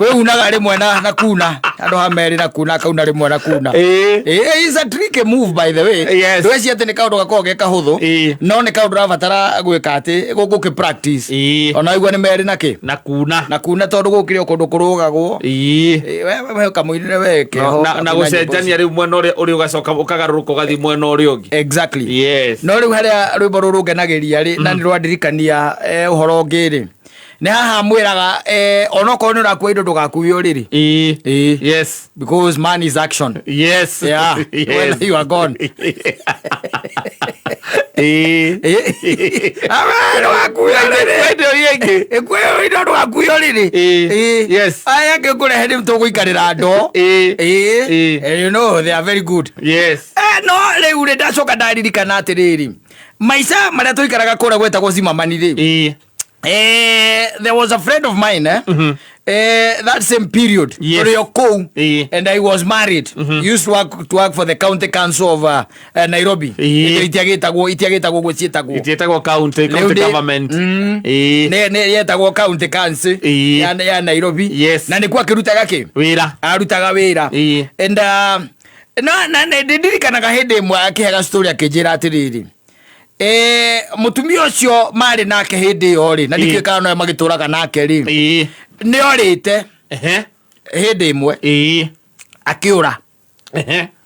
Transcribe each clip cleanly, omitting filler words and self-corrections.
Kwĩ unaga rĩmwe na kuna andũ ha merĩ na kuna akauna rĩmwe na kuna. Is a tricky move, by the way. Ndweci atĩ nĩ kaũndũ gakoragwo ge kahũthũ, no nĩ kaũndũ ũrabatara gwĩka atĩ gũkĩ practice. Ona igua nĩ merĩ na kĩ na kuna. Na kuna, tondũ gũkĩrĩ o kũndũ kũrũgagwo. We kamũinĩre we keho. Na gũcenjania rĩu mwena ũrĩa ũrĩ, ũgacoka ũkagarũrũka ũgathiĩ mwena ũrĩa ũngĩ. No rĩu harĩa rwĩmbo rũrũ rũngenagĩria rĩ, na nĩ rwandirikania ũhoro ũngĩ rĩ, nĩ haha mwĩraga onokorwo nĩ ũrakua indo, ndũgakue ũrĩrĩ. Because man is action. Yeah. When you are gone. Awe, ndũgakue ũrĩrĩ. Indo iria ingĩ. Ĩkuoya indo, ndũgakue ũrĩrĩ. Aya angĩ ngũrehe nĩ tũgũikarĩra ndoo. You know they are very good. No rĩu rĩ, ndacoka ndaririkana atĩrĩrĩ, maica marĩa tũikaraga kũrĩa gwetagwo Zimamani rĩ, there was a friend of mine, eh? That same period, tũrĩ o kũu, and I was married. Used to work for the county council of Nairobi. Ĩyo itiagĩtagwo ũguo ciĩtagwo. Itiĩtagwo county, Rĩu county government. Nĩ yetagwo county council ya Nairobi. Na nĩkuo akĩrutaga kĩ? Wĩra. Arutaga wĩra. And na ndirikanaga hĩndĩ ĩmwe akĩhega story, akĩnjĩra atĩrĩrĩ, mũtumia ũcio marĩ nake hĩndĩ ĩyo rĩ, na ndikĩũĩ kana nowe magĩtũraga nake rĩ, nĩ orĩte hĩndĩ ĩmwe, akĩũra.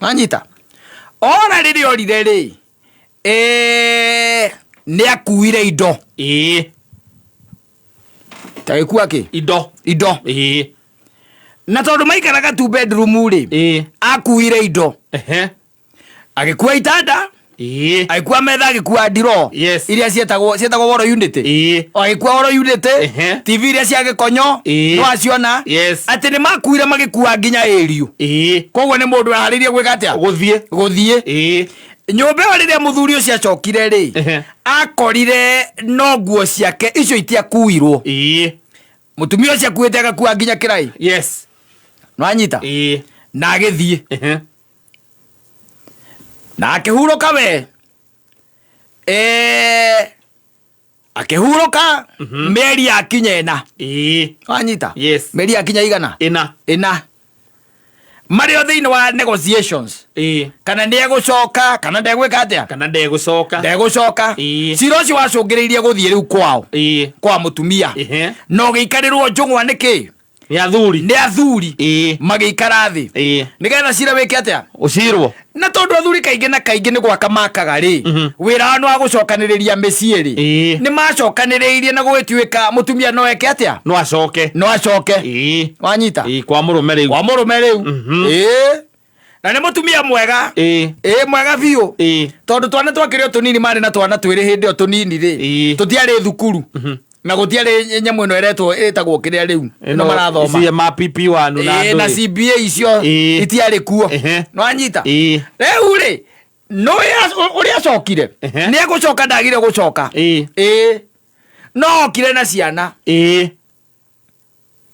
Wanyita ora rĩrĩa orire rĩ, nĩ akuire indo. Tagĩkua kĩ? Indo. Indo. Na tondũ maikaraga tu bedroom rĩ, akuire indo. Agĩkua itanda, agĩkua metha, agĩkua ndiro iria cietagwo woro unit. O agĩkua woro unit, TV iria cia gĩkonyo. Nĩwaciona? Yes. Atĩ nĩ makuire, magĩkua nginya ĩriũ. Koguo nĩ mũndũ weharĩirie gwĩka atĩa? Gũthiĩ. Gũthiĩ. Nyũmba ĩyo, rĩrĩa mũthuri ũcio acokire rĩ, akorire no nguo ciake icio itiakuirwo. Mũtumia ũcio akuĩte, agakua nginya kĩraĩ. Nĩwanyita? Na agĩthiĩ na akĩhurũka we. Akĩhurũka mĩeri yakinya 4. Wanyita? Yes. Mĩeri yakinya igana? 4. 4, marĩ o thĩinĩ wa negotiations kana nĩ egũcoka kana ndegwĩka atĩa. Kana ndegũcoka. Ndegũcoka. Cira ũcio wacũngĩrĩirie gũthiĩ rĩu kwao, kwa mũtumia, na ũgĩikarĩrwo njũng'wa nĩ kĩ? Nĩ athuri. Nĩ athuri. Magĩikara thĩ nĩgetha cira wĩke atĩa? Ũcirwo. Na tondũ athuri kaingĩ na kaingĩ nĩ gwaka makaga rĩ, wĩra wao nĩ wa gũcokanĩrĩria mĩciĩ rĩ, nĩ macokanĩrĩirie na gũgĩtuĩka mũtumia no eke atĩa? No acoke. No acoke. Wanyita? Kwa mũrũme rĩu. Kwa mũrũme rĩu. Na nĩ mũtumia mwega. Ĩĩ, mwega biũ, tondũ twana twakĩrĩ o tũnini, marĩ na twana twĩrĩ hĩndĩ ĩyo tũnini rĩ, tũtiarĩ thukuru na gũtiarĩ nyamũ ĩno ĩretwo ĩtagwo kĩrĩa rĩu ĩno marathoma. Ici ma PP1 na na andũ rĩ. CBA icio itiarĩ kuo. Nĩwanyita? Rĩu rĩ, no ũrĩa acokire, nĩ egũcoka, ndagire gũcoka. Ĩĩ, no okire na ciana.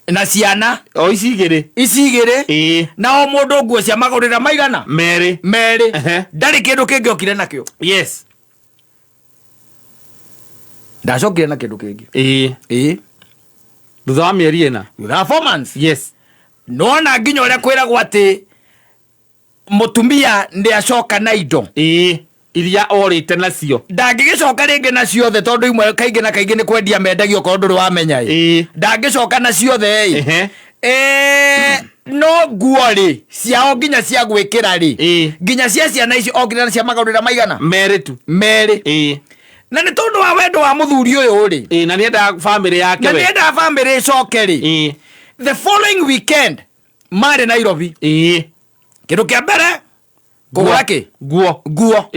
Na ciana. O ici igĩrĩ. Ici igĩrĩ. Na o mũndũ nguo cia magũrĩra maigana? Merĩ. Merĩ. Ndarĩ kĩndũ kĩngĩ okire nakĩo. Ndacokire na kĩndũ kĩngĩ. Ĩĩ. Thutha wa mĩeri 4. Thutha wa 4 months. Nona nginya ũrĩa kwĩragwo atĩ mũtumia nĩ acoka na indo Iria orĩte nacio. Ndangĩgĩcoka rĩngĩ na ciothe, tondũ imwe kaingĩ na kaingĩ nĩ kwendia mendagio, okorwo ndũrĩ wamenya ĩ. Ndangĩcoka na ciothe ĩ. No nguo rĩ, ciao nginya cia gwĩkĩra rĩ, nginya cia ciana icio okire na cia magũrĩra maigana? Merĩ tu. Merĩ. Na nĩ tondũ wa wendo wa mũthuri ũyũ rĩ, Na nĩendaga bamĩrĩ yake na we. Nĩendaga bamĩrĩ ĩcoke rĩ, the following weekend marĩ Nairobi. Kĩndũ kĩa mbere kũgũra kĩ? Nguo. Nguo.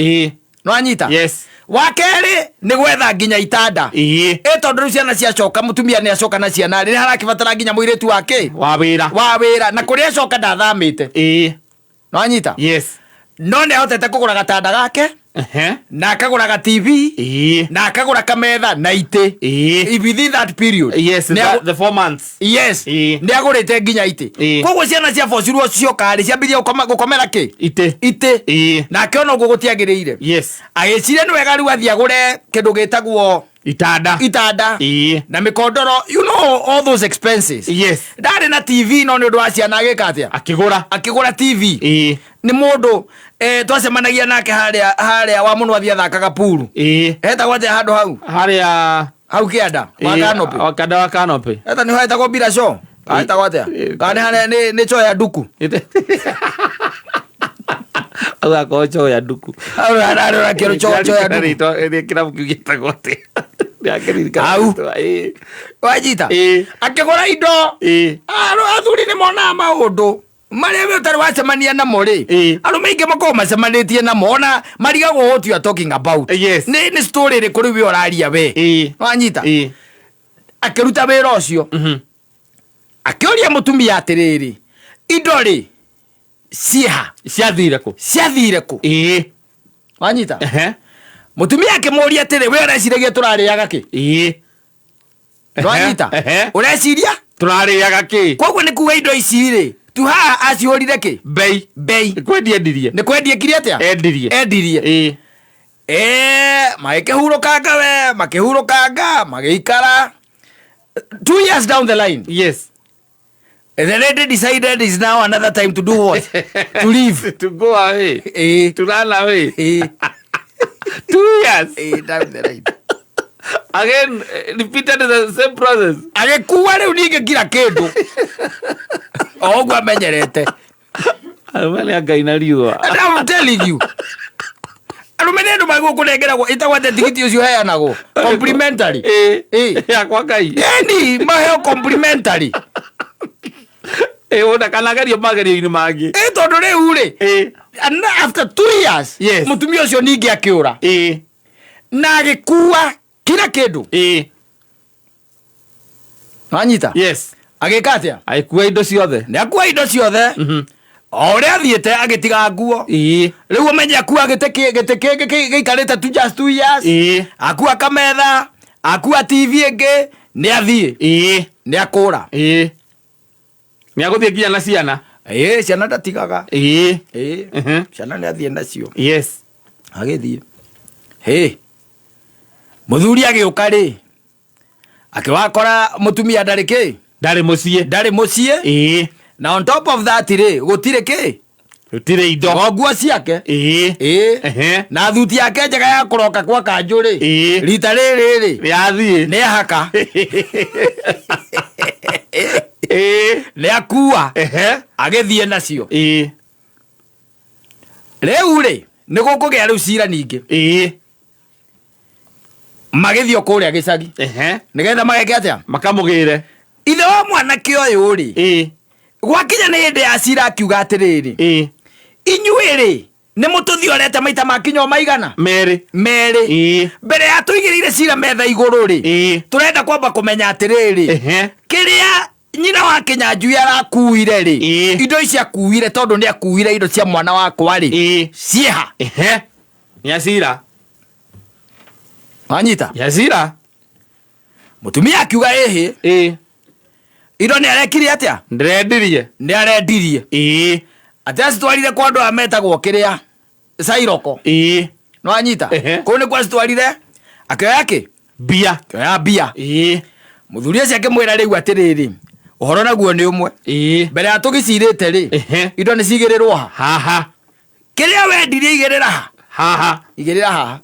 Nĩwanyita? Yes. Wa kerĩ nĩ gwetha nginya itanda. Ĩ tondũ rĩu ciana ciacoka, mũtumia nĩ acoka na ciana rĩ, nĩ harakĩbatara nginya mũirĩtu wa kĩ? Wa wĩra. Wa wĩra, na kũrĩa acoka ndathamĩte. Nĩwanyita? Yes. No nĩ ahotete kũgũra gatanda gake, na akagũra ga TV, na akagũra kametha na itĩ. Within that period. The 4 months. Yes. Nĩ agũrĩte nginya itĩ. Koguo ciana cia bocirwo cioka rĩ, ciambirie gũkomera kĩ? Itĩ. Itĩ. Nake ona ũguo gũtiagĩrĩire. Agĩciria nĩ wega rĩu athiĩ agũre kĩndũ gĩtagwo Itanda. Itanda. Na mĩkondoro, you know, all those expenses. Ndarĩ na TV, no nĩ ũndũ wa ciana agĩka atĩa? Akĩgũra. Akĩgũra TV. Nĩ mũndũ twacemanagia nake harĩa harĩa wa mũno athiĩ athakaga puru. Hetagwo atĩa handũ hau? Harĩa? Hau kĩanda wa canopy. Wa kĩanda wa canopy. Eta nĩho hetagwo bila show. Hetagwo atĩa? Kana nĩ harĩa nĩ choo ya nduku? Agakorwo choo ya nduku. Harĩa kĩro choo ya nduku. Rĩtwa kĩrabu kĩu gĩtagwo atĩa? Ndakĩririkana. Hau. Rĩtwa, ĩĩ. Wanyita? Ĩĩ. Akĩgũra indo. Athuri nĩ monaga maũndũ marĩa we ũtarĩ wacemania namo rĩ. Arũme aingĩ makoragwo macemanĩtie namo, ona marigagwo what you are talking about. Nĩ story ĩrĩkũ rĩu we ũraria we? Wanyita? Akĩruta wĩra ũcio. Akĩũria mũtumia atĩrĩrĩ, indo rĩ ciĩha? Ciathire kũ? Ciathire kũ? Wanyita? Mũtumia akĩmũria atĩrĩ, we ũreciragia tũrarĩaga kĩ? Wanyita? Ũreciria tũrarĩaga kĩ? Koguo nĩ kuga indo ici rĩ, tu haha acihũrire kĩ? Bei. Bei. Nĩ kwendia endirie. Nĩ kwendia ekire atĩa? Endirie. Endirie. Magĩkĩhurũkanga we, makĩhurũkanga, magĩikara. 2 years down the line. The lady decided is now another time to do what? To leave. To go away. To run away. 2 years. Down the line. Again, repeated the same process. Agĩkua rĩu ningĩ kila kĩndũ. O ũguo amenyerete. Arũme nĩ a Ngai na riũa. And I'm telling you. Arũme nĩ andũ magĩrĩirwo kũnengeragwo ĩtagwo atĩa tigiti ũcio ũheanagwo? Complimentary. Ya kwa Ngai. Ĩni, maheo complimentary. Ona kana agerio magerio-inĩ mangĩ. Tondũ rĩu rĩ, and after 2 years, mũtumia ũcio ningĩ akĩũra. Na agĩkua kila kĩndũ. Wanyita? Agĩka atĩa? Agĩkua indo ciothe. Nĩ akua indo ciothe. O ũrĩa athiĩte agĩtiga nguo. Rĩu ũmenye akua gĩtĩ gĩtĩ kĩngĩ gĩikarĩte tu just 2 years. Akua kametha, akua TV ĩngĩ, nĩ athiĩ. Nĩ akũra. Nĩ agũthiĩ nginya na ciana. Ciana ndatigaga. Ciana nĩ athiĩ nacio. Agĩthiĩ. Hĩ. Mũthuri agĩũka rĩ, akĩwakora mũtumia ndarĩ kĩ? Ndarĩ mũciĩ. Ndarĩ mũciĩ. Na on top of that rĩ, gũtirĩ kĩ? Gũtirĩ indo. O nguo ciake. Na thuti yake njega ya kũroka kwa kanjũ rĩ. Rita rĩrĩ rĩ. Yathiĩ. Nĩ ahaka. Nĩ akua. Agĩthiĩ nacio. Rĩu rĩ, nĩ gũkũgĩa rĩu cira ningĩ. Magĩthiĩ o kũrĩa gĩcagi. Nĩgetha mageke atĩa? Makamũgĩre. Ithe wa mwanake ũyũ rĩ, gwakinya nĩ hĩndĩ ya cira akiuga atĩrĩrĩ, inyuĩ rĩ, nĩ mũtũthiorete maita makinya o maigana? Merĩ. Merĩ. Mbere ya tũigĩrĩire cira metha igũrũ rĩ, tũrenda kwamba kũmenya atĩrĩrĩ, kĩrĩa nyina wa Kĩnyanjui arakuire rĩ, indo ici akuire tondũ nĩ akuire indo cia mwana wakwa rĩ, ciĩha? Nĩ acira. Wanyita? Nĩ acira. Mũtumia akiuga ĩhĩ. Indo nĩ arekire atĩa? Ndĩrendirie. Nĩ arendirie. Atĩ acitwarire kwa andũ aya metagwo kĩrĩa? Cairoko. Nĩ wanyita? Kũu nĩkuo acitwarire, akĩoya kĩ? Mbia. Akĩoya mbia. Mũthuri ũcio akĩmwĩra rĩu atĩrĩrĩ, ũhoro naguo nĩ ũmwe. Mbere ya tũgĩcirĩte rĩ, indo nĩ cigĩrĩrwo ha? Haha. Kĩrĩa wendirie igĩrĩra ha? Haha. Igĩrĩra haha.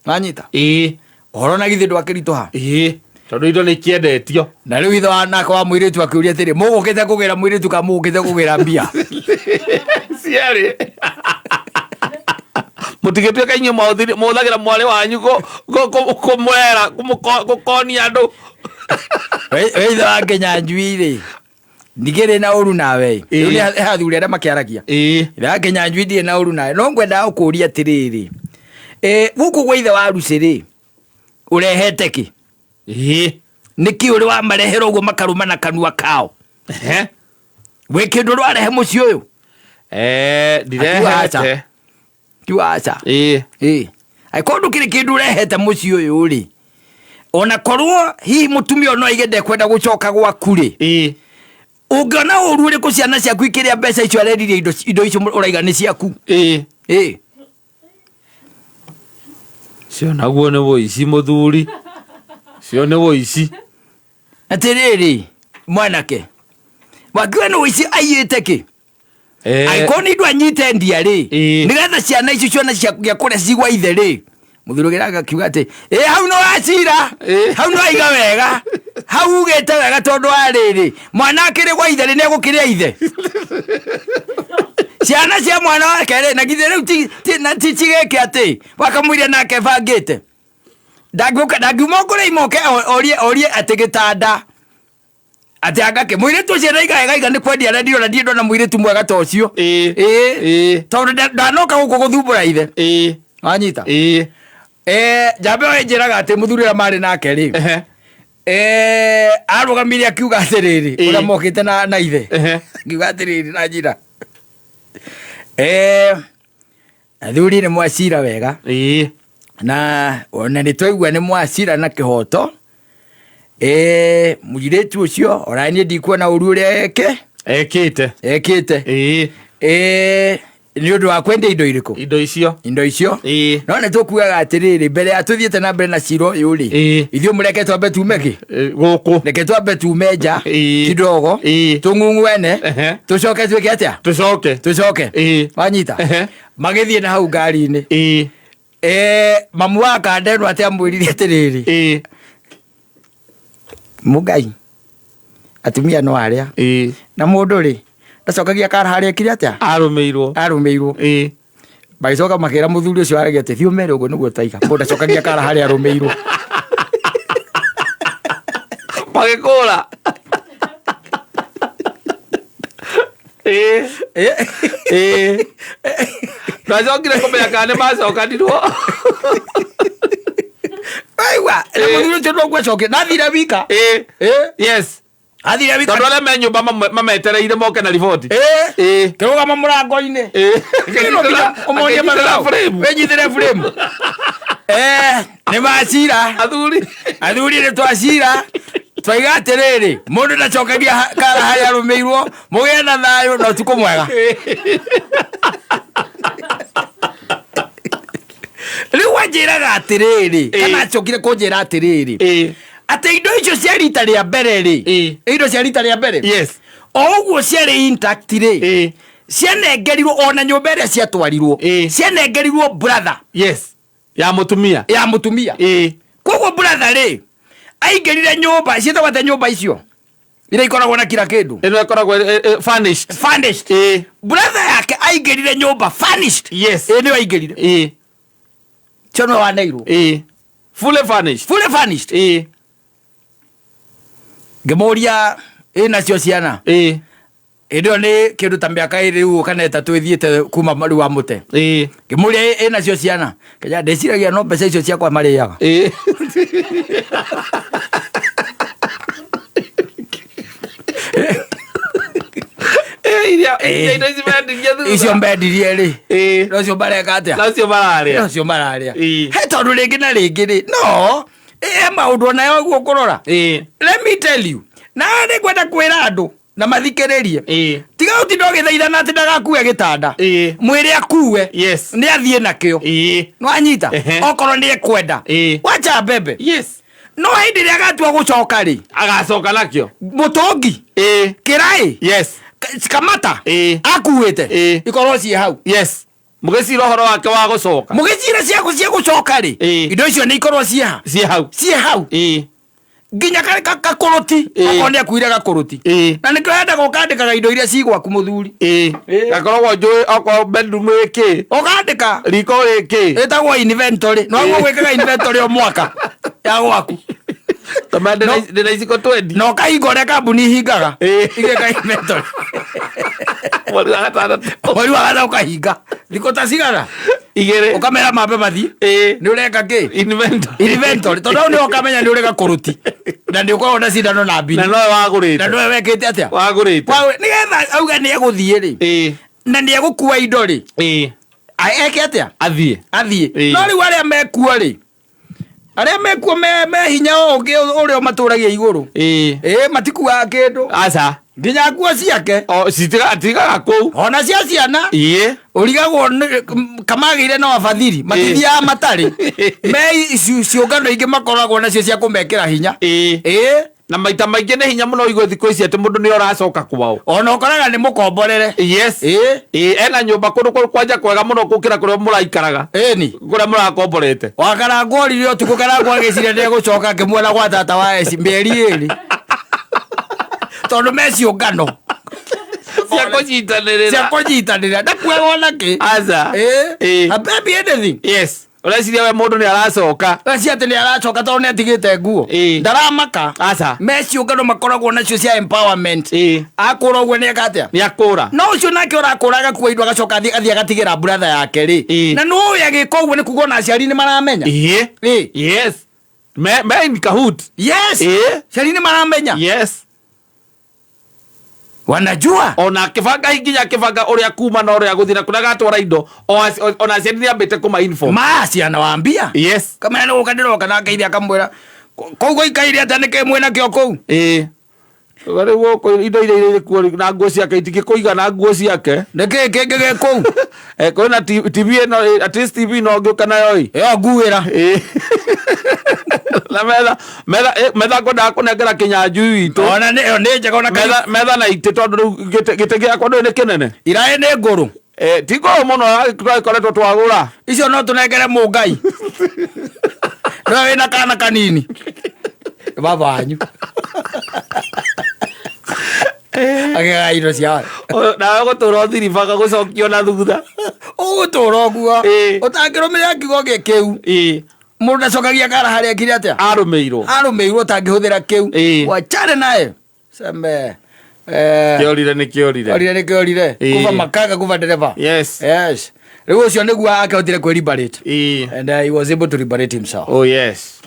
Wanyita? Ũhoro na githĩ ndwakĩritũha? Tondũ indo nĩ ikĩendetio. Na rĩu ithe wa nake wa mũirĩtu akĩũria atĩrĩ, mũgũkĩte kũgĩra mũirĩtu kana mũgũkĩte kũgĩra mbia? Cierĩ. Mũtigĩtuĩka inyuĩ mũhũthagĩra mwarĩ wanyu kũmwera, gũkonia andũ. We ithe wa Kĩnyanjui rĩ, ndigĩrĩ na ũru nawe. Rĩu nĩ athuri arĩa makĩaragia. Ithe wa Kĩnyanjui ndirĩ na ũru nawe. No ngwendaga gũkũria atĩrĩrĩ, gũkũ gwa ithe wa Lucy rĩ, ũrehete kĩ? Nĩkĩ ũrĩ wamarehera ũguo makarũma na kanua kao? Wĩ kĩndũ ũrarehe mũciĩ ũyũ? Ndirehete. Kiuga aca. Angĩkorwo ndũkĩrĩ kĩndũ ũrehete mũciĩ ũyũ rĩ, ona korwo hihi mũtumia ũyũ no aige ndekwenda gũcoka gwaku rĩ, ũngĩona ũru ũrĩkũ ciana ciaku ikĩrĩa mbeca icio arendirie indo icio ũraiga nĩ ciaku? Cio naguo nĩ wũici mũthuri. Cio nĩ wũici. Atĩrĩrĩ mwanake, wakiuga nĩ wũici aiyĩte kĩ? Angĩkorwo nĩ indo anyite ndia rĩ, nĩgetha ciana icio ciona cia gĩa kũrĩa cigwa ithe rĩ. Mũthuri ũngĩ akiuga atĩ ĩ hau no wacira, hau no waiga wega, hau ugĩte wega, tondũ wa rĩrĩ, mwana akĩrĩ gwa ithe rĩ, nĩ egũkĩrĩa ithe ciana cia mwana wake rĩ, na githĩ rĩu na ti cigĩke atĩ wakamũiria nake bangĩte ndangĩũka, ndangiuma kũrĩa imoke orie atĩ gĩtanda atĩ angake mũirĩtu ũcio ndaiga wega iga nĩ kwendia arendio na ndirĩ ndona mũirĩtu mwega ta ũcio. Ĩĩ. Tondũ ndanoka gũkũ gũthumbũra ithe. Wanyita? Ĩĩ. Njamba ĩyo ĩnjĩraga atĩ mũthuri ũrĩa marĩ nake rĩ, arũgamire akiuga atĩrĩrĩ, ũrĩa mokĩte na ithe, akiuga atĩrĩrĩ na njira, athuri nĩ mwacira wega. Na ona nĩ twaigua nĩ mwacira na kĩhoto. Mũirĩtu ũcio ona niĩ ndikuona ũru ũrĩa eke Ekĩte. Ekĩte. Nĩ ũndũ wa kwendia indo irĩkũ? Indo icio. Indo icio. No nĩ tũkuaga atĩrĩrĩ, mbere ya tũthiĩte na mbere na cira ũyũ rĩ, ithuĩ mũreke twambe tume kĩ? Gũkũ. Reke twambe tume nja kidogo, tũng'ung'uene, tũcoke twĩke atĩa? Tũcoke. Tũcoke. Wanyita? Magĩthiĩ na hau ngari-inĩ. Mamu wa kanda ĩno atĩ amwĩrire atĩrĩrĩ, mũngai atumia no arĩa na mũndũ rĩ ndacokagia kara harĩa ekire atĩa? Arũmĩirwo. Arũmĩirwo. Magĩcoka makĩra mũthuri ũcio aragia atĩ thiĩ ũmere ũguo nĩguo taiga, mũndũ ndacokagia kara harĩa arũmĩirwo. Magĩkũra. Ĩĩ. Ndacokire kũmenya kana nĩ macokanirwo. Aigua, na mũthuri ũcio noguo acokire na athire wika. Yes. Athire wika. Tondũ arĩa me nyũmba mametereire moke na riboti. Kĩrũgama mũrango-inĩ. Ũmonie Akĩnyitĩra mathaũ. frame. Wĩnyitĩre frame. Nĩ macira. Athuri. Athuri nĩ twacira. Twaiga atĩrĩrĩ, mũndũ ndacokagia kara harĩa arũmĩirwo, mũgĩe na thayũ na ũtukũ mwega. Rĩu wanjĩraga atĩrĩrĩ, kana acokire kũnjĩra atĩrĩrĩ, atĩ indo icio cia rita rĩa mbere rĩ, indo cia rita rĩa mbere, o ũguo ciarĩ intact rĩ, cianengerirwo ona nyũmba ĩrĩa ciatwarirwo, cianengerirwo brother. Yes. Ya mũtumia. Ya mũtumia. Koguo brother rĩ, aingĩrire nyũmba, ciĩtagwo atĩa nyũmba icio iria ikoragwo na kila kĩndũ? Ĩno ĩkoragwo furnished. Furnished. Brother yake aingĩrire nyũmba furnished. Yes. Nĩyo aingĩrire. Cio nĩwe waneirwo. Fully furnished. Fully furnished. Ngĩmũria ĩ nacio ciana? Hĩndĩ ĩyo nĩ kĩndũ ta mĩaka ĩrĩ rĩu kana ĩtatũ ĩthiĩte kuma rĩu wa mũte. Ngĩmũria ĩ nacio ciana? Kenya ndĩciragia no mbeca icio ciakwa marĩaga. Iria indo ici mendirie thutha. Icio mendirie rĩ. Nocio mareka atĩa? Nocio mararĩa. Nocio mararĩa. He tondũ rĩngĩ na rĩngĩ rĩ, no he maũndũ onayo ũguo kũrora. Let me tell you. Na nĩ ngwenda kwĩra andũ na mathikĩrĩrie. Tiga ũtinda ũgĩthaithana atĩ ndagakue gĩtanda. Mwĩre akue. Yes. Nĩ athiĩ nakĩo. Nĩwanyita? Okorwo nĩ ekwenda. Wacha mbembe. Yes. No hĩndĩ ĩrĩa agatua gũcoka rĩ, Agacoka nakĩo. Mũtũngi. Kĩraĩ. Yes. Kamata. Akuĩte. Ikorwo ciĩ hau. Yes. Mũgĩcira ũhoro wake wa gũcoka. Mũgĩcira ciaku cia gũcoka rĩ, indo icio nĩ ikorwo ciĩ ha? Ciĩ hau. Ciĩ hau. Nginya gakũrũti. Okorwo nĩ akuire gakũrũti. Na nĩkĩo yendaga ũkandĩkaga indo iria ci gwaku mũthuri. Gakoragwo njũĩ okorwo bedroom ĩ kĩ. Ũkandĩka. Riko rĩ kĩ. Ĩtagwo inventory. No ũguo gwĩkaga inventory o mwaka ya gwaku. Tondũ ndĩna iciko 20. Na ũkahinga ũrĩa kambuni ihingaga. Igeka inventory. Mweri wa gatandatũ. Mweri wa gatandatũ ũkahinga. Thikũ ta cigana? Igĩrĩ. Ũkamera mambe mathiĩ. Nĩ ũreka kĩ? Inventory. Inventory. Tondũ hau nĩho ũkamenya nĩ ũrĩ gakũrũti. Na nĩ ũkoragwo na cindano na mbini. Na nowe wagũrĩte. Na nowe wekĩte atĩa? Wagũrĩte. Nĩgetha auga nĩ egũthiĩ rĩ. Na nĩ egũkua indo rĩ. Eke atĩa? Athiĩ. Athiĩ. No rĩu arĩa mekuo rĩ, arĩa mekuo me hinya o ũngĩ ũrĩa ũmatũragia igũrũ. Matikuaga kĩndũ. Aca. Nginya nguo ciake. O citigaga kũu. Ona cia ciana. Ĩĩ. Ũrigagwo kamagĩire na wafadhili matithiaga matarĩ me ciũngano ingĩ makoragwo nacio cia kũmekĩra hinya. Ĩĩ. Ĩĩ. Na maita maingĩ nĩ hinya mũno ũigue thikũ ici atĩ mũndũ nĩ ũracoka kwao. Ona ũkoraga nĩ mũkomborere. Yes. Ĩĩ. Ĩĩ, ena nyũmba kũndũ kwanja kwega mũno gũkĩra kũrĩa mũraikaraga. Ĩni. Kũrĩa mũrakomborete. Wakarangwo orire ũtukũ, Karangwo agĩciria ndegũcoka, akĩmuona gwa tata wa eci mĩeri 2 tondũ me ciũngano cia kũnyitanĩrĩra. Cia kũnyitanĩrĩra, ndakuaga ona kĩ. Aca. Ĩĩ. Ĩĩ. A baby anything. Yes, ũreciria we mũndũ nĩ aracoka. Eci atĩ nĩ aracoka tondũ nĩ atigĩte nguo. Ĩĩ. Ndaramaka. Aca. Me ciũngano makoragwo nacio cia empowerment. Ĩĩ. Akũra ũguo nĩ eka atĩa? Nĩ akũra. No ũcio nake ũrakũra agakua indo, agacoka athiĩ agatigĩra brother yake rĩ. Ĩĩ. Na nĩ ũĩ agĩka ũguo nĩ kuga ona aciari nĩ maramenya. Ĩĩ. Ĩĩ. Yes, me in cahoot. Yes. Ĩĩ. Aciari nĩ maramenya. Yes. Wanajua. Ona akĩbanga, nginya akĩbanga ũrĩa kuma na ũrĩa gũthiĩ na kũrĩa agatwara indo, ona aciari nĩ ambĩte kũma inform. Ma anawaambia. Yes. Kamera nĩ gũka ndĩroka, nake ithe akamwĩra, "Kũu gũikaire atĩa? Nĩkĩ mwĩna kĩo kũu?" Ĩĩ, rĩu gũkũ indo iria irĩ kuo na nguo ciake itingĩkũigana, nguo ciake. Nĩkĩ kĩngĩ gĩ kũu? Eh, kwĩna TV ĩno, at least TV no ngĩũka nayo ĩ. Ĩyo nguĩra. Ĩĩ. Na metha ngwendaga kũnengera kĩnyanjui witũ. Ona nĩ ĩyo nĩ njega ona metha na itĩ, tondũ rĩu gĩtĩ gĩakwa ndũĩ nĩ kĩnene. Iraĩ nĩ ngũrũ. Eh, ti ngũrũ mũno, twagĩkoretwo twagũra. Icio no tũnengere mũngai nĩwe wĩna kana kanini, baba wanyu agĩgaga indo ciao. Nawe gũtũra ũthiribaga gũcokio na thutha. Ũgũtũra ũguo. Ĩĩ. Ũtangĩrũmĩrĩra kiugo kĩu. Ĩĩ. Mũndũ ndacokagia kara harĩa ekire atĩa. Arũmĩirwo. Arũmĩirwo, ũtangĩhũthĩra kĩu. Ĩĩ. Wachane naye, seme kĩorire nĩ kĩorire. Orire nĩ kĩorire. Ĩĩ. Kuva makanga kuva dereva. Yes. Yes, rĩu ũcio nĩguo akĩhotire kwĩ liberate. Ĩĩ. And he was able to liberate himself. Oh yes.